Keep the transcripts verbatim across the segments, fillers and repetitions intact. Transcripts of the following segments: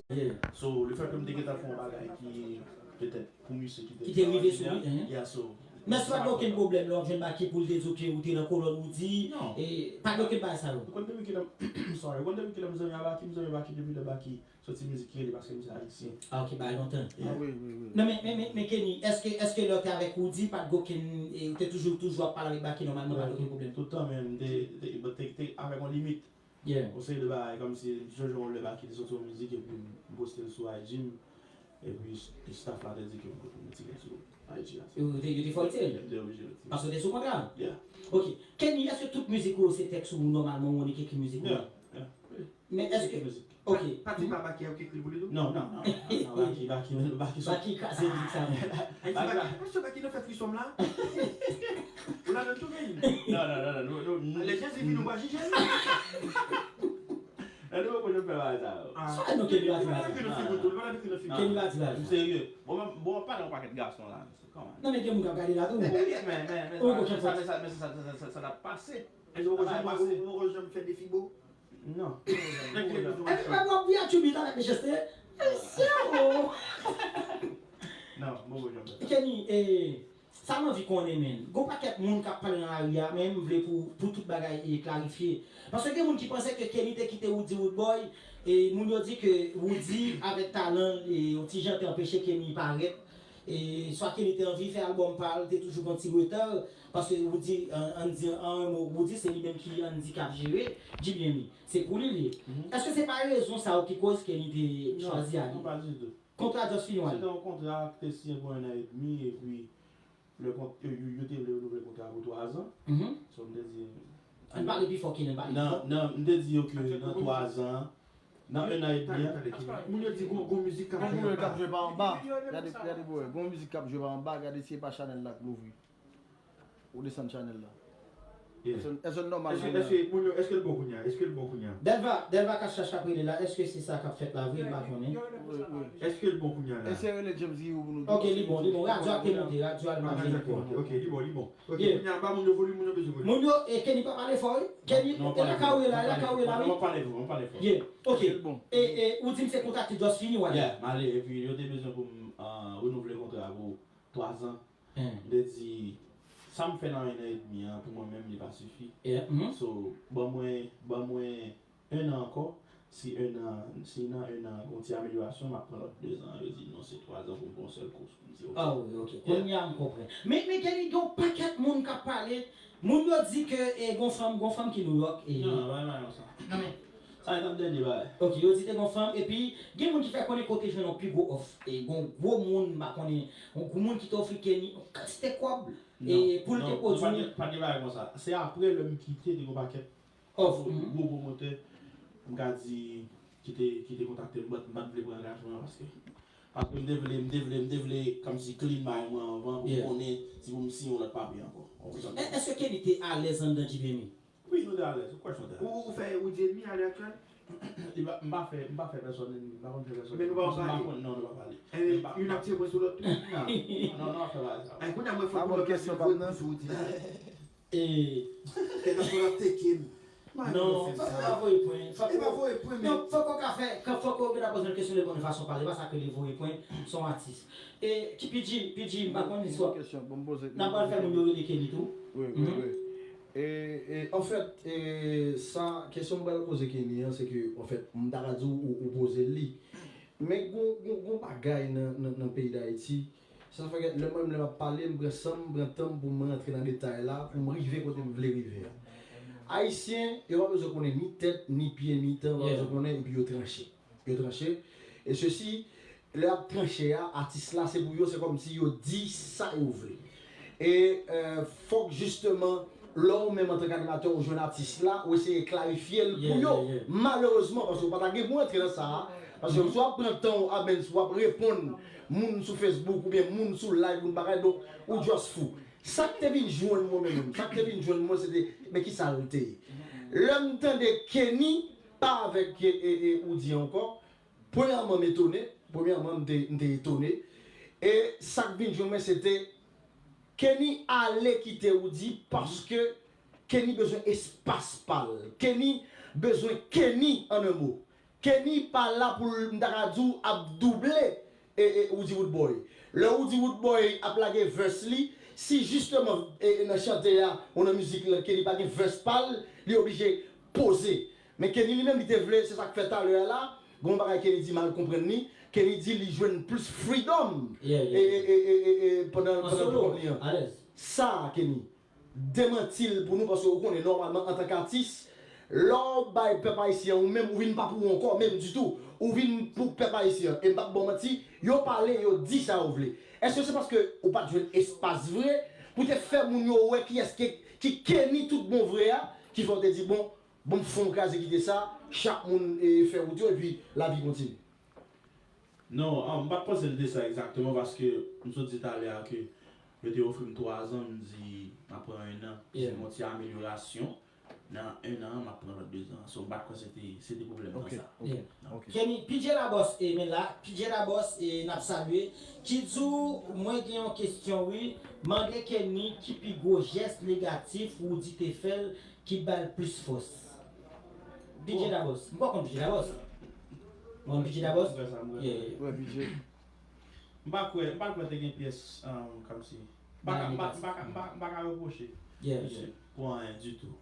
Yeah. So, le fèt ke m te gentan fè yon bagay ki petèt pou misye ki te Ki te rive sou li, hein. Yeah, so, Men si pa gen okenn pwoblèm lè w ap jwenn Baky pou l te di w ke ou te nan kolòn Roody, e pa gen okenn bagay sa yo. Ou konn depi kilè, sorry, ou konn depi kilè m zanmi a Baky, m zanmi Baky depi lè Baky soti mizik ki rele Paske m se Ayisyen. Ah, ok, bagay lontan. Ah, wi, wi, wi. Non, men, men, men, men Kenny, èske, èske lè w te avèk Roody, pa t gen okenn, e, ou te toujou, toujou ap pale avèk Baky nòmalman, pa t gen okenn pwoblèm? Tout tan, men m te, te, te, te avèk yon limit. Yeah. Yon seri de bagay, kòmsi, m sonje yon lè Baky te soti yon mizik, epi m poste l sou I G m, epi staff la te di ke m pou retire l sou I G a. Yo te, yo te fè w retire l? Yo te oblije retire l. Paske w te sou kontra? Yeah. Ok. Kenny, èske tout mizik ou yo se tèks ou nòmalman ou annik ekri mizik ou? Yeah, yeah. Men èske, ok. Pati pa Baky a ou ki ekri l pou li tou? Non, non, non, non, non, Baky, Baky, Baky, Baky kraze bit sa, men. Ay, se Baky, paske Baky nan fè frison m la. Ou la nan tou, Kenny? Non, non, non, non, non, non. Lè Jezi vini, ou pa jije l. Lè nou pa janm fè bagay sa yo. Ah. Sa nou Kenny pa di la. Kenny pa di la. M serye. Bon, bon, pa nan yon pakèt gason la, mesye. Come on. Non, men gen moun k ap gade la tou. Men, men, men, men, men, sa, men sa, men sa, sa, sa, sa, sa t ap pase. Èske ou poko janm fè defi bo? Non. Everybody w ap di a Chubby talè Manchester. Sèvo. Non, bon, bon, bon. Kenny, eh, sa m anvi konnen, men. Gon pakèt moun k ap pale nan lari a, men m vle pou, pou tout bagay, eh, klarifye. Paske gen moun ki panse ke Kenny te kite Roody Roodboy, e moun yo di ke Roody avèk talan l, e yon ti jan te anpeche Kenny parèt. E swa Kenny te anvi fè albòm pa l, te toujou gon ti reta, paske Roody, an, ann di, an yon mo, Roody se li menm ki ann di k ap jere Jimmy Henry. Se pou li l ye. Mhm. Èske se pa rezon sa yo ki koz Kenny te chwazi ale? Non, non, pa ditou. Kontra just fini w ale? Se te yon kontra ki te siyen pou enn an edmi, epi lè kont-, yo, yo, yo te vle renouvle kontra pou twazan. Mhm. So, m te di, Ann pale pi fò, Kenny, ann pale pi fò. Nan, nan, m te di yo ke nan twazan, nan enn an edmi an. Moun yo di gon, gon mizik k ap jwe anba. Gon mizik k ap jwe pa anba. Gade, gade pou wè. Gon mizik k ap jwe pa anba. Gade si e pa chanèl la k louvri. Ou desann chanèl la. Yeah. Èske, èske l nòmal? Èske, èske moun yo, èske l bon kounye a? Èske l bon kounye a? Delva, Delva Cash Cash k ap rele la, èske se sa k ap fèt la vre? M pa konnen. Wi, wi. Èske l bon kounye a la? Eseye rele James Guillou pou nou. Ok, li bon, li bon. Radyo a te monte, radyo a monte. Ok, li bon, li bon. Ok, kounye a, ba moun yo volim, moun yo bezwen volim. Moun yo, e Kenny pa pale fò, wi. Kenny, e la ka ou ye la, e la ka ou ye la, wi. Mwen pale fò, mwen pale fò. Yeah, ok. Èske l bon? E, e, ou di m se kontra ki just fini, w ale. Yeah, m ale, epi yo te bezwen pou m, ah, renouvle kontra pou twazan. M te di, sa m fè nan enn an edmi an, pou mwen menm, li pa sifi. So, ban mwen, ban mwen enn an ankò. Si enn an, si nan enn an, gon ti amelyorasyon, m ap pran lòt dezan. Yo di, non, se twazan pou m pran yon sèl kous. M di, ok. Ah, wi, ok. Kounye a, m konprann. Men, men, Kenny, gen yon pakèt moun k ap pale. Moun yo di ke, e, gon fanm, gon fanm ki Nouyòk, e. Non, non, pa, pa, non, sa. Non, men. Sa e t ap dènye bagay. Ok, yo di te gon fanm, epi gen moun ki fè konnen ke w te jwenn yon pi gwo òf. E gon gwo moun, m pa konnen, yon gwo moun ki te ofri Kenny yon kantite kòb, e pou l te pwodui. Non, non, pa gen, pa gen bagay konsa. Se apre lè m kite, te gon pakèt òf, gwo pwomotè, m ka di, ki te, ki te kontakte m, but m pa t vle pran angajman an paske, paske m te vle, m te vle, m te vle kòmsi clean mind mwen anvan pou m konnen si pou m siyen yon lòt papye ankò. Ou konprann? Èske Kenny te alèz anndan G B M E? Wi, nou te alèz. Ou kwè sa te alèz? Ou, ou fè Roody enmi a lè aktyèl? Li pa, m pa fè, m pa fè pèsòn enmi, m pa konn fè pèsòn enmi. Men nou pa konn pale? Non, nou pa pale. Youn ap tire pwen sou lòt tou? Non, non, nou pa fè bagay sa. Ay, kounye a mwen fò pou lòt la vin voye pwen sou Roody. E. Kèk ap ap teke m. Non, fòk ou pa voye pwen. Fòk ou, non, fòk ou ka fè, fòk ou gentan poze l kesyon de bòn fason pale. E pa sa k rele voye pwen, se yon atis. E ki P G, P G, m pa konn istwa. Kesyon pou m poze. N ap pral fè moun yo rele Kenny tou. Wi, wi, wi. E, e, anfèt, e, sa, kesyon m pral poze Kenny an, se ke, anfèt, m ta ka di w, ou, ou poze l li. Men gon, gon, gon bagay nan, nan, nan peyi Dayiti, sa fè ke lè mwen menm lè m ap pale, m pran san m, m pran tan m pou m rantre nan detay la, pou m rive kote m vle rive a. Ayisyen, yo pa bezwen konnen ni tèt, ni pye, ni tan, yo pa bezwen konnen, epi yo tranche. Yo tranche. E sesi, lè y ap tranche a, atis la, se pou yo, se kòmsi yo di sa yo vle. E, e, fòk jisteman, lè w menm antanke animatè, ou jwenn atis la, ou eseye klarifye l pou yo. Malerezman, paske ou pa ta gen pou antre nan sa a. Paske si w ap pran tan w, a ben, si w ap reponn moun sou Facebook oubyen moun sou live, moun bagay, donk, ou just fou. Sa k te vin jwenn mwen menm, sa k te vin jwenn mwen, se te, men kisa l te ye? Lè m tande Kenny pa avèk, e, e, e, Roody ankò, premyèman, m etone. Premyèman, m te, m te etone. E sa k vin jwenn mwen, se te Kenny ale kite Roody paske Kenny bezwen espas pa l. Kenny bezwen Kenny, an en mo. Kenny pa la pou l, m ta ka di w, ap double e, e Roody Roodboy. Lè Roody Roodboy ap lage verse li, si jisteman e, e nan chante a ou nan mizik lan Kenny pa gen verse pa l, li oblije poze. Men Kenny li menm li te vle, se sa k fè talè a la, gen yon bagay Kenny di m al konprann li, Kenny di li jwenn plis freedom e, e, e, e, e, e pandan, pandan albòm li an. Sa Kenny, demanti l pou nou, paske ou konnen nòmalman antanke atis, lè w bay pèp ayisyen an, ou menm ou vin pa pou ou ankò menm ditou, ou vin pou pèp ayisyen an. E m p ap ba w manti, yo pale, yo di sa yo vle. Èske se paske ou pa t jwenn espas vre pou te fè moun yo wè kiyès ki, ki Kenny tout bon vre a, ki fè w te di bon, bon m fè yon kraze kite sa, chak moun e, fè wout yo epi lavi kontinye? Non, ah, m pa t panse l te sa egzakteman paske m sot di talè a ke yo te ofri m twa zan, m di m ap pran en an, se yon ti amelyorasyon. Nan en an an, m ap pran lòt de zan an. So, m pa t kwè se te, se te pwoblèm nan sa. Non. Kenny, P J Labòs, e men la, P J Labòs, e n ap salye, ki di w, mwen gen yon kesyon wi, mande Kenny ki pi gwo jès negatif Roody te fè l ki ba l plis fòs. P J Labòs. M pa konn P J Labòs. Bon, P J Labòs. M kwè sa, m kwè sa. M pa kwè, m pa kwè te gen pyès, um, kòmsi. M pa ka, m pa, m pa ka, m pa, m pa ka repwoche misye pou anyen ditou.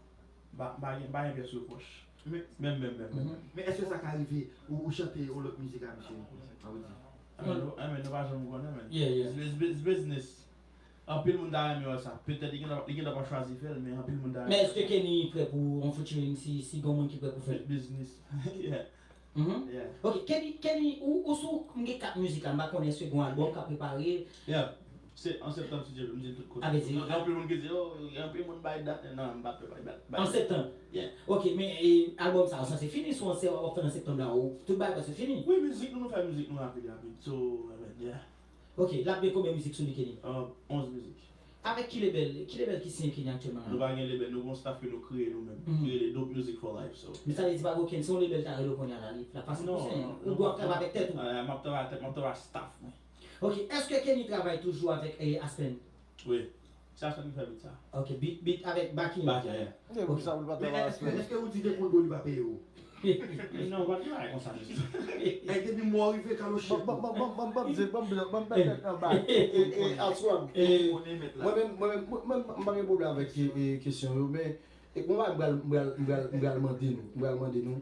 M pa, m pa gen, m pa gen pyès repwòch. Menm, menm, menm, menm. Men èske sa ka rive ou, ou chante yon lòt mizik a misye? An vre di. Anmen, nou, anmen, nou pa janm konnen, men. It's, it's, it's business. Anpil moun ta renmen wè sa. Petèt li gen, li gen dwa pa chwazi fè l, men anpil moun ta renmen. Men èske Kenny prè pou yon featuring si, si gen moun ki prè pou fè l? Business. Yeah. Mhm. Ok, Kenny, Kenny, ou, ou sou, m gen kat mizik la, m pa konnen èske gen yon albòm k ap prepare. Yeah. Se an septanm si Dye vle, m di l tout kote. Gen anpil moun ki di, oh, gen anpil moun bay dat, nan, m pa t prepare bay dat. An septanm? Yeah. Ok, men e, albòm sa a sanse fini, si w anse w ap fè l an septanm la, ou, tout bagay prèske fini? Wi, mizik nou, nou fè mizik nou rapid, rapid. So, yeah. Ok, l ap gen konbyen mizik sou li, Kenny? Onz mizik. Avèk ki lebèl, ki lebèl ki siyen Kenny aktyèlman la? Nou pa gen lebèl, nou gen yon staff ke nou kreye nou menm, ki rele Dope Music for Life, so. Men sa vle di pa gen okenn, si yon lebèl ta rele w kounye a la, li, l ap fasil pou w siyen? Ou dwe ap travay avèk tèt ou? M ap travay avèk tèt, m ap travay ak staff mwen. Ok, èske Kenny travay toujou avèk Aspen? Wi. Se Aspen ki fè beat sa. Ok, beat, beat avèk Baky. Baky, yeah. Ok, pou sa pou l pa travay avèk Aspen. Men èske ou di depi w dwe li pa peye ou? Non, w pa t travay konsa ditou. Èk depi mò rive kaloche. Bon, bon, bon, bon, bon, bon, bon, bon, bon, bon, bèt anba. E, e, e, Aswad. Mwen menm, mwen menm, mwen menm, m pa gen pwoblèm avèk kesyon yo, men E konsa m pral, m pral, m pral, m pral mande nou, m pral mande nou.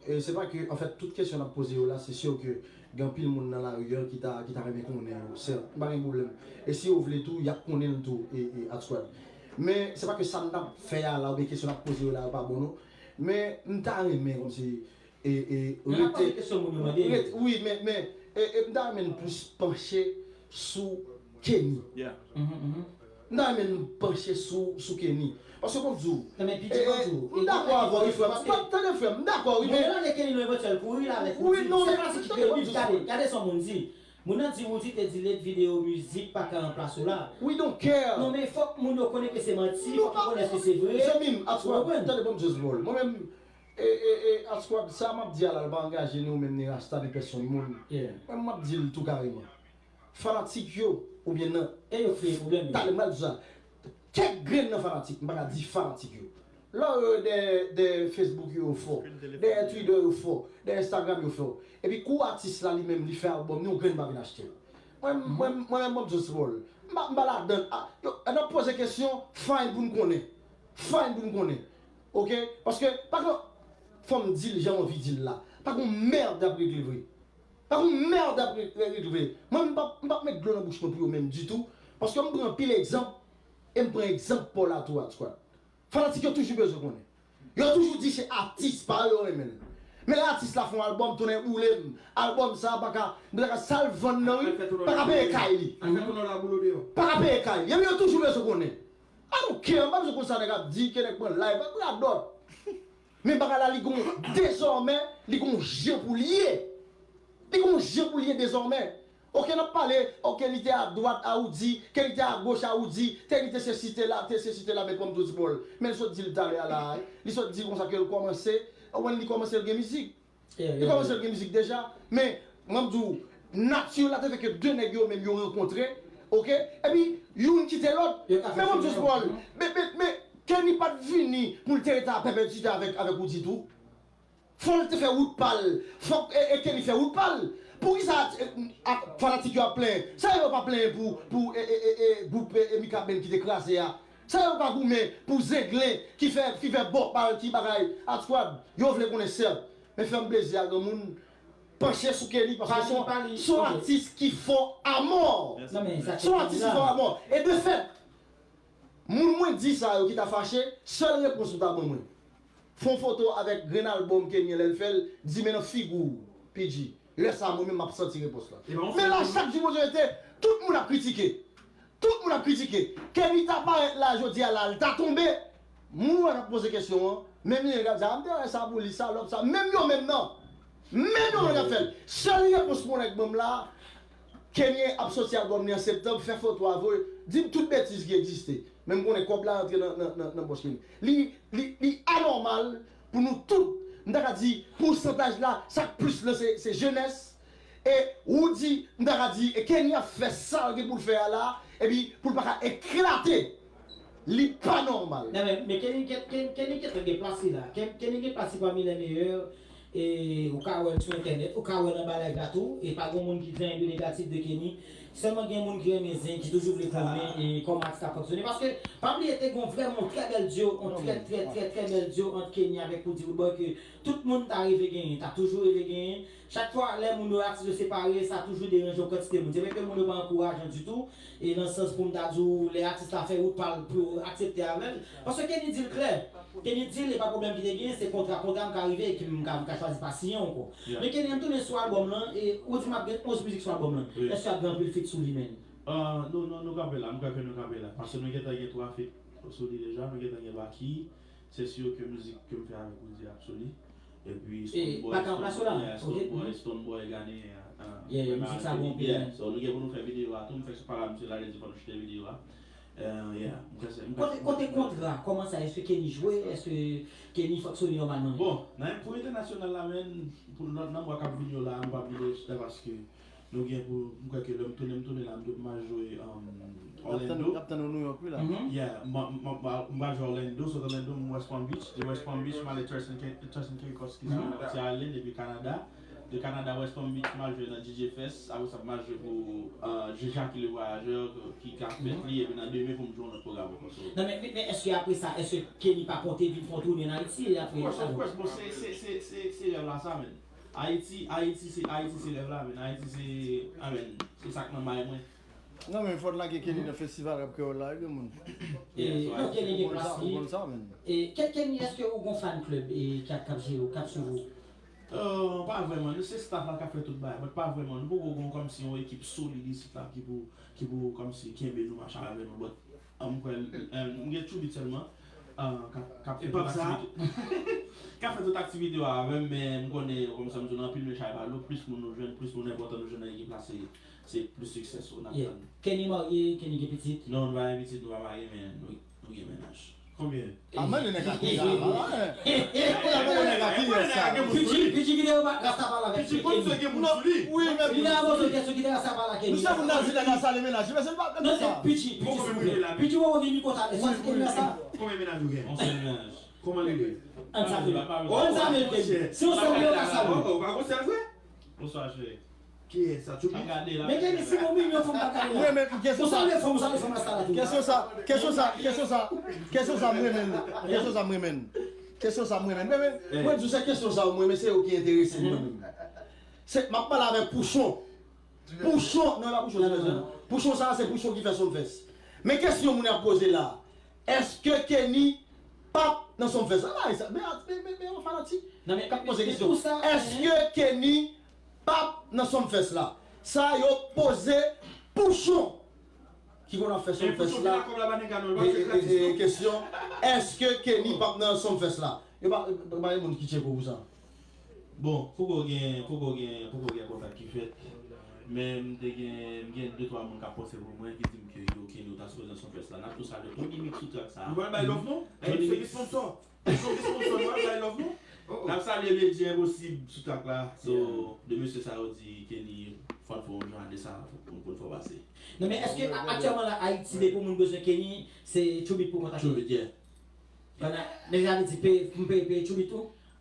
E se pa ke, anfèt, tout kesyon n ap poze yo la, se si ke gen anpil moun nan lari an ki ta, ki ta renmen konnen yo. Sè, m pa gen pwoblèm. E si yo vle tou, y ap konnen l tou, e, e, Adsquad. Men, se pa ke sa n ap fè a la, oubyen kesyon n ap poze yo la, yo pa bon non. Men, m ta renmen, kòmsi, e, e, rete, rete, wi, men, men, e, e, m ta renmen n plis panche sou Kenny. M ta renmen n panche sou, sou Kenny. Paske m ap di w, e, e, m dakò avè w, wi, frè m. Tande, frè m, m dakò, wi, men. Wi, non, men, tande, tande, tande, tande. Gade, gade sa yon moun di. Moun nan di Roody te delete videyo mizik pa ka ranplase w la. We don't care. Non, men fòk moun yo konnen ke se manti, fòk yo konnen èske se vre. Zanmi m, Adsquad, tande, ban m just ball. Mwen menm, E, e, e, Adsquad, sa m ap di a la, l pa angaje ni ou menm, ni Rasta, ni pèsonn moun. Mwen, m ap di l tou kareman. Fanatik yo, oubyen nan. E yo kreye pwoblèm yo. Talè, m pral di w sa. Kèk grenn nan fanatik, m pa ka di fanatik yo. Lè w wè dèyè, dèyè Facebook yo, yo fò. Dèyè Twitter yo fò. Dèyè Instagram yo fò. Epi kou atis la li menm, li fè albòm, ni yon grenn pa vin achte l. Mwen, mwen, mwen menm, m ap just ball. M pa, m pa ladann. A, yo, n ap poze kesyon, fine pou n konnen. Fine pou n konnen. Oke? Paske, pa gen, fò m di l jan m anvi di l la. Pa gen yon mèd y ap regle vre. Pa gen yon mèd y ap re-, re-, regle vre. Mwen, m p ap, m p ap met dlo nan bouch mwen pou yo menm ditou. Paske m pran anpil egzanp, e m pran egzanp pa w la tou, Adsquad. Fanatik yo toujou bezwen konnen. Yo toujou di se atis pa yo yo renmen l. Men lè atis la fè yon albòm, tonnè boule m. Albòm sa a pa ka, m ta ka sa l vann nan wi, pa ka peye kay li. Pa ka peye kay li. Epi yo toujou bezwen konnen. I don't care, m pa bezwen konn sa nèg ap di, ke nèg pran live, radòt. Men bagay la li gon dezòmè, li gon jan pou l ye. Li gon jan pou l ye dezòmè. Oke, n ap pale, oke, li te adwat a Roody, ke li te agoch a Roody, te li te sesi te la, te sesi te la, men kòm Dodgeball. Men l sot di l talè a la, li sot di konsa ke l kòmanse, ou konprann, li kòmanse l gen mizik. Li kòmanse l gen mizik deja, men, mwen m di w, nati la te fè ke de nèg yo menm yo rankontre, oke, epi youn kite lòt. Men mwen m di w, Dodgeball, men, men, men, Kenny pa t vini pou l te rete a pèpètite avèk, avèk Roody tou. Fò l te fè wout pa l. Fòk e, e Kenny fè wout pa l. Poukisa e, a, fanatik yo ap plenyen? Sa yo pa plenyen pou, pou e, e, e, e, gwoup e, e Mika Band ki te kraze a? Sa yo pa goumen pou Zenglen ki fè, ki fè bò pa l, ki bagay? At Squad, yo vle konnen sèt. Men fè m plezi a granmoun panche sou Kenny paske se yon, se yon atis ki fò amò. Se yon atis ki fò amò. E de fèt, moun mwen di sa yo ki ta fache, sèl repons ou ta ban mwen. Fè yon foto avèk grenn albòm Kenny an lè l fè l, di men nan figi w, P G. Lè sa a, mwen menm m ap santi repons la. Men la, chak jou Bondye rete, tout moun ap kritike. Tout moun ap kritike. Kenny ta parèt la jodi a la, l ta tonbe. Moun wè k ap poze kesyon an, menm yo k ap di, "A, m te wè sa pou li, salòp sa." Menm yo menm nan. Menm yo menm k ap fè l. Sèl repons mwen nèg ban m la, Kenny ap soti albòm li an septanm, fè foto a voye, di m tout betiz ki egziste. Men m konnen kòb la rantre nan, nan, nan, nan pòch Kenny. Li, li, li anòmal pou nou tout, m ta ka di, pousantaj la, sa k plis lan se, se jenès. E ou di, m ta ka di, e Kenny ap fè sa l gen pou l fè a la, epi pou l pa ka eklate. Li pa nòmal. Non, men, men Kenny, Ken- Ken- Kenny gentan gen plas li la. Ken- Kenny gen plas li pami lè meyè. E ou ka wè l sou entènèt, ou ka wè l anba live la tou. E pa gen moun ki di anyen de negatif de Kenny. Sèlman gen moun ki renmen zen, ki toujou vle konnen e kòman atis la fonksyone. Paske, pa bliye, te gen vrèman yon trè bèl dyo, yon trè, trè, trè, trè bèl dyo ant Kenny avèk Roody Roodboy ke tout moun ta reve genyen, ta toujou reve genyen. Chak fwa lè moun yo atis yo separe, sa toujou deranje yon kantite moun. Se vre ke moun yo pa ankourajan ditou, e nan sans pou m ta di w, lè atis la fè wout pa l pou yo aksepte avè l. Paske Kenny di l klè. Kenny di l, e pa pwoblèm ki te gen, se kontra, kontra m ka rive, e ki m ka, m ka chwazi pa siyen ankò. Men Kenny, an tounen sou albòm lan, e ou di m ap gen onz mizik sou albòm lan. Èske ap gen anpil feat sou li menm? Ah, nou, nou, nou kanpe la, m kwè ke nou kanpe la. Paske nou gentan gen twa feat sou li deja, nou gentan gen Baky, se si ke mizik ke m fè avèk Roody ap sou li. Epi Stonebwoy, Stonebwoy, Stonebwoy, Stonebwoy gade. Yeah, mizik sa bon anpil. So, nou gen pou nou fè videyo a tou, m fèk sou pale a misye la, li di fò nou choute videyo a. Eh, yeah, m kwè se, m kwè se. Kote, kote kontra, kòman sa, èske Kenny jwe, èske Kenny fonksyone nòmalman? Bon, nan, pou entènasyonal la, men, pou nan, nan mwa k ap vini yo la, nou pa bliye chita paske nou gen pou, m kwè ke lè m tounen, m tounen la, m dwe, m al jwe, um, Orlando. N ap tann ou New York, wi, la. Yeah, m, m, m, m al jwe Orlando, sot Orlando, m West Palm Beach, de West Palm Beach, m ale Turks and Cai-, Turks and Caicos, ki se yon ti island, epi Kanada. De Kanada, West Palm Beach, m al jwe nan D J Fest, apre sa, m al jwe pou, uh, Jackie le Voyageur, ki, ki ka fèt li, epi nan demen pou m jwe yon lòt pwogram ankò, so. Non, men, men, men èske apre sa, èske Kenny pa konte vin fè yon tounen an Ayiti, e apre sa? Of course, of course, bon, se, se, se, se, se rèv la sa, men. Ayiti, Ayiti se, Ayiti se rèv la, men. Ayiti se, amen. Se sa k nan may mwen. Non, men fò n lage Kenny nan festival rap kreyòl la, wi, granmoun. E, non, Kenny gen plas li. Ou konn sa, men. E, Ke-, Kenny, èske ou gon fan club, e, k ap, k ap jere w, k ap swiv ou? Euh, pa vrèman. Nou se staff la k ap fè tout bagay, but pa vrèman. Nou poko gon kòmsi yon ekip solid isit la ki pou, ki pou kòmsi kenbe nou, mache avè nou, but M kwè, m gen Chubit sèlman, ah, k ap, k ap fè tout aktivite. K ap fè tout aktivite yo avè m, men m konnen, kòm sa m di w, nan anpil men chay pa dlo, plis moun nou jwenn, plis moun enpòtan nou jwenn nan ekip la, se, se plis siksè nou ap tann. Kenny marye, Kenny gen pitit? Non, nou pa gen pitit, nou pa marye, men nou, nou gen mennaj. Konbyen? A, mande nèg la ki sa la, hein? Mande nèg la ki sa. Pidji, Pidji kite yo pa rasta pale avèk Kenny. Pidji konn sa gen moun sou li. Wi, men li la poze kesyon kite rasta pale avèk Kenny. Misye moun nan di nèg la sale mennaj li, men se pa sa. Non, se Pidji, Pidji, silvouplè. Pidji, ou gen mikwo sa, sa se Kenny sa. Konbyen mennaj ou gen? Yon sèl mennaj. Kòman li rele? Ann sale. Ann sale Kenny. Si yon sèl yo ka sale. Ou pa gon sèl vre? Bonswa, cheri. Kiyès sa, Chubit? Men gen si bon milyon fanm pa ka. Mwen men kesyon sa. Kesyon sa, kesyon sa, kesyon sa, kesyon sa mwen men. Kesyon sa mwen men. Kesyon sa mwen men. Men, men, mwen di se kesyon sa mwen men se yo ki enterese mwen men. Se, m ap pale avèk Pouchon. Pouchon, non, e pa Pouchon, se Pouchon. Pouchon sa, se Pouchon ki fè Sumfest. Men kesyon moun ap poze la, èske Kenny p ap nan Sumfest la? Bagay sa, men, men, men, men yon fanatik k ap poze kesyon. Èske Kenny p ap nan Sumfest la? Sa yo poze Pouchon ki konn ap fè Sumfest la. E, e, e, kesyon, èske Kenny p ap nan Sumfest la? Yo pa, pa gen moun ki tcheke w pou sa. Bon, poko gen, poko gen, poko gen kontak ki fèt. Men m te gen, m gen de twa moun k ap panse pou mwen ki di m ke yo, Kenny, ou ta sipoze nan Sumfest la. N ap tou salye Tony Mix sou track sa. Nou pral bay love nou? Tony Mix. Sponsor. Sponsor, nou pral bay love nou? N ap salye Medjy Enposib sou track la. So, de mesye sa yo di Kenny, fò n fè yon jan de sa pou, pou n fè pase. Non, men èske a-, aktyèlman la, Ayiti, depi yon moun bezwen Kenny, se Chubit pou kontakte? Chubit, yeah. Pandan, men sa vle di, pe, m pe, pe Chubit tou?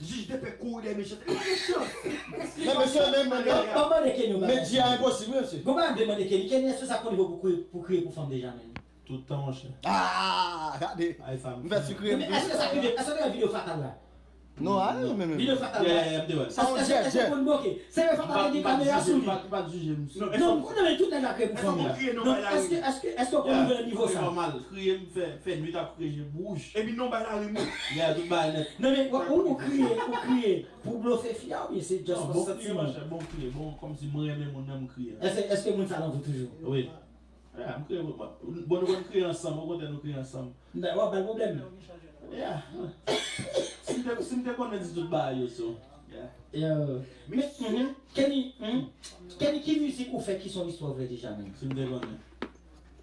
Jij de pè kouri dèyè mechanste. Li pa gen chans. Men mesye, men, men, men, Ban m mande Kenny yon bagay. Medya enposib, wi, mesye. Gon bagay m te mande Kenny. Kenny, èske sa konn rive w pou kriye, pou kriye pou fanm deja, menn? Tout tan, monchè. Ah, gade. Ay, sa m fè. M fè ti kriye. Men èske sa rive, èske w te wè videyo Fatal la? Non, a, men, men. Videyo Fatal la. Yeah, yeah, yeah, m te wè l. Èske, èske, èske w konn bloke? Se yo Fatal te gen kamera sou li. M pa t jije m. Non, m konnen, men tout nèg la kriye pou fanm yo. Non, èske, èske, èske w konn rive nan nivo sa? Nòmal. Kriye, m fè, fè nwit ap kriye, je m wouj. Epi non, bay la rim. Yeah, tout bagay nèt. Non, men, ou, ou kriye, ou kriye pou blofe fi a, oubyen se just pou santiman? Non, bon kriye, monchè, bon kriye. Bon, kòmsi mwen renmen moun nan, m kriye. Èske, èske moun sa nan ou toujou? Wi. Yeah, m kriye, bon, bon, nou konn kriye ansanm, okontrè, nou kriye ansanm. W ap ba l pwoblèm. Yeah. Si m te, si m te konnen di tout bagay yo, so, yeah. Yo. Men, mhm. Kenny, mhm. Kenny, ki mizik ou fè ki se yon istwa vrè deja, menn? Si m te konnen.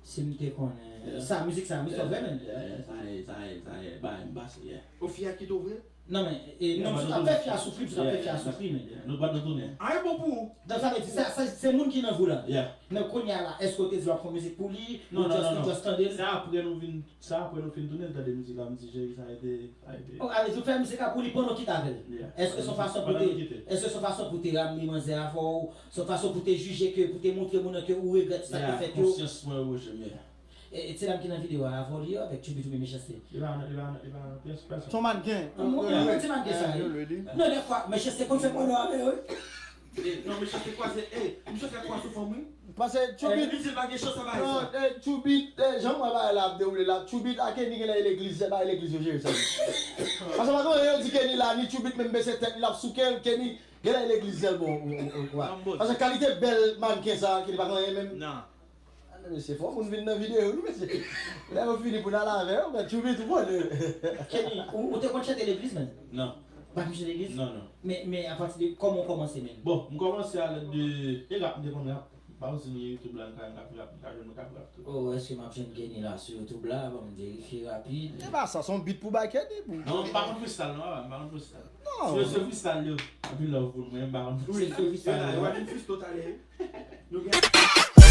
Si m te konnen. Yeah. Sa, mizik sa, yon istwa vrè, menn. Yeah, yeah, sa ye, sa ye, sa ye, bagay m pase, yeah. O fi a ki te ouvri l? Non, men, e, non, m sot ap fè fi a soufri, m sot ap fè fi a soufri, men. Nou pa nan tounen. Anyen bon pou ou. Donk, sa vle di, sa, sa, se moun ki nan vi w la. Yeah. Men kounye a la, èske w te di w ap fè mizik pou li, ou just, ou just tande l? Non, non, non, non. Se apre nou vin, se apre nou fin tounen, l tande mizik la, m di, cheri, sa rete, sa rete. Oh, ale, ou fè mizik la pou li pandan w kite avè l. Yeah. Èske se yon fason pou te, èske se yon fason pou te ramne manzè avè w, se yon fason pou te jije ke, pou te montre moun nan ke ou regrèt sa ki fèt yo? Yeah, konsyans mwen wouje m, yeah. E, e ti dam ki nan videyo a, avè w li ye avèk Chubit oubyen Mechanste? Li pa nan, li pa nan, li pa nan pyès pèsòn. Se yon mannken. Yon, yon, yon ti mannken sa ye. Non, dèfwa, Mechanste konn fè pòno avè yo, wi. E, non, Mechanste kwaze, e, misye fè kwa sou fanm, wi. Paske Chubit, li di l pa gen chans nan bagay sa. Non, e, Chubit, e, jan m wè bagay la ap dewoule la, Chubit a Kenny genlè e legliz, se bagay legliz yo jere sa. Paske pa gen anyen yo di Kenny la, ni Chubit menm bese tèt li, l ap souke l, Kenny genlè e legliz sèlman, ou, ou, ou, ou, paske kalite bèl mannken sa, Kenny pa gen anyen menm. Non. Ah, men mesye, fò moun vin nan videyo, wi, mesye. Lè yo fini pou n al avè yo, men Chubit ou pran de. Kenny, ou, ou te konn chante legliz, menn? Non. Pa konn chante legliz? Non, non. Men, men apati de kòman w kòmanse, menn? Bon, m kòmanse a lèt de, e rap, m te konn rap. M pa konn si nou gen YouTube la, nou ka, nou ka, nou ka jwenn, nou ka rap tou. Oh, èske m ap jwenn Kenny la sou YouTube la? Ban m verifye rapid. E pa sa, se yon beat pou bay Kenny, pou. Non, m pa konn freestyle, non, papa, m pa konn freestyle. Non. Se, se freestyle yo. Anpil love pou nou, men m pa konn freestyle. Se freestyle yo. Yo pa vin freestyle talè. Nou gen